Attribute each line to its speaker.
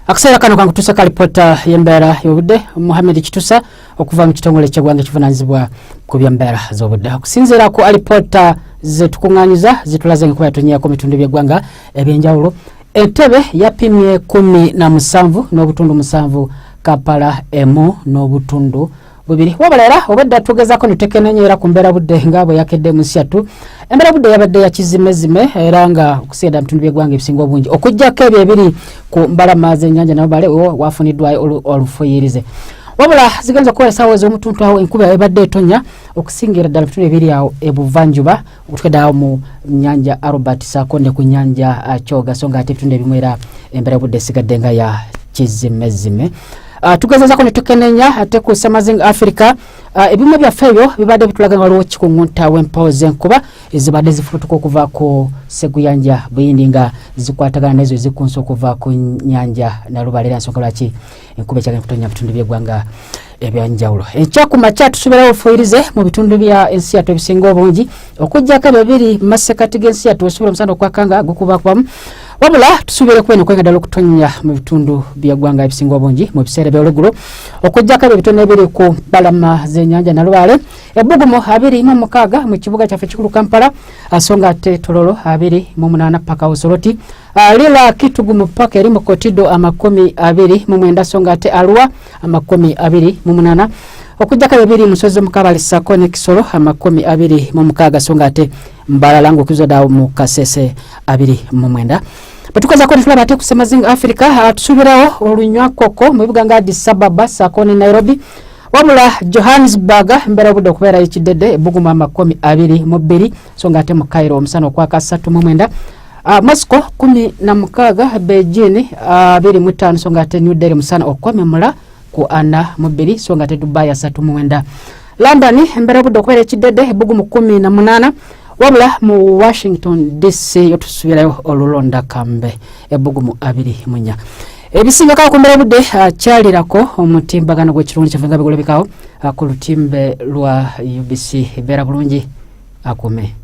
Speaker 1: Akaseera kano kankutuusa ka alipoota y'embeera y'obudde, Muhammed Kitusa okuva mu kitongole ky'eggwanga ekivunanyizibwa ku by'embeera z'obudde. Okusinziira ku alipoota zetukuŋŋanyiza, zitulaze enkuba yatonnyeyako mu bitundu by'eggwanga ebyenjawulo. Entebe yapimye 17.7, Kampala 1.2. Wabula era obwedda tugezako netukenenya era ku mbeera budde nga bwe yakedde mu nsi yattu. Embeera budde yabadde ya kizimezime era nga okusinga mu bitundu by'eggwanga ebisinga obungi, okuggyako ebyo ebiri ku mbalama z'ennyanja Nabale, wafuniddwayo olufuyirize. Wabula zigenza okukola esaawa ez'omutuntu awo enkuba ebadde etonya okusingira ddala bitundu ebiri awo ebuvanjuba okutukedde awo mu nyanja Albert saako ne ku nyanja Kyoga, so nga ate ebitundu ebimu era embeera y'obudde esigadde nga ya kizimezime. Tugezezako ne tukenenya ate ku Samazinga Africa, ebimu byaffe ebyo bibadde bitulaga nga waliwo kikuŋŋunta w'empawo z'enkuba ezibadde zifubutuka okuva ku seguyanja Buyindi nga zikwatagana nezo ezikunsa okuva ku nyanja Nalubale, era nsonga lwaki enkuba ekyagenda kutonya bitundu by'eggwanga ebyanjawulo. Enkya ku makya tusuubirawo obufuuyirize mu bitundu bya ensi yattu ebisinga obungi, okuggyako ebyo biri mu masekati g'ensi yattu osobola omusana okwaka nga gukubakubamu. Wabula tusuubire kuba eno ddala okutonnya mu bitundu by'eggwanga ebisinga obungi mu biseera ebyoluggulo, okuggyako ebyo ebitono ebiri ku mbalama z'ennyanja Nalubaale. Ebbugumu 26 mu kibuga kyaffe kikulu Kampala, so nga ate Tororo 28 paka Osoroti, Lira Kitugumu paka eri mu Kotido 29, so nga ate Arua 28, okuggyako ebyo biri musozi Mukabale ssaako ne Kisoro 26, so nga ate Mbalala ngaokuza ddawo mu Kasese 29. Bwetukozako netulaba ate ku Semazinga Africa, tusuubirawo olunywakoko mu bibuga nga Addis Ababa ssaako ne Nairobi. Wabula Johannesburg embeera obudde okubeerayo ekiddedde, ebbugumu 22, so nga ate mu Cairo omusana okwaka 39, Moscow 16, Beijing 25, so nga ate New Delhi musana okwememula ku 42, so nga ate Dubai 39. London embeera obudde okubeera ekiddedde, ebbugumu 18. Wabula mu Washington DC yotusubirayo olulonda kambe, ebbugumu 24. Ebisingako ku mbeera obudde, kyalirako omutimbagano gw'ekirungi kyaffe nga bigulabikawo ku lutimbe lwa UBC. Beera bulungi, akume.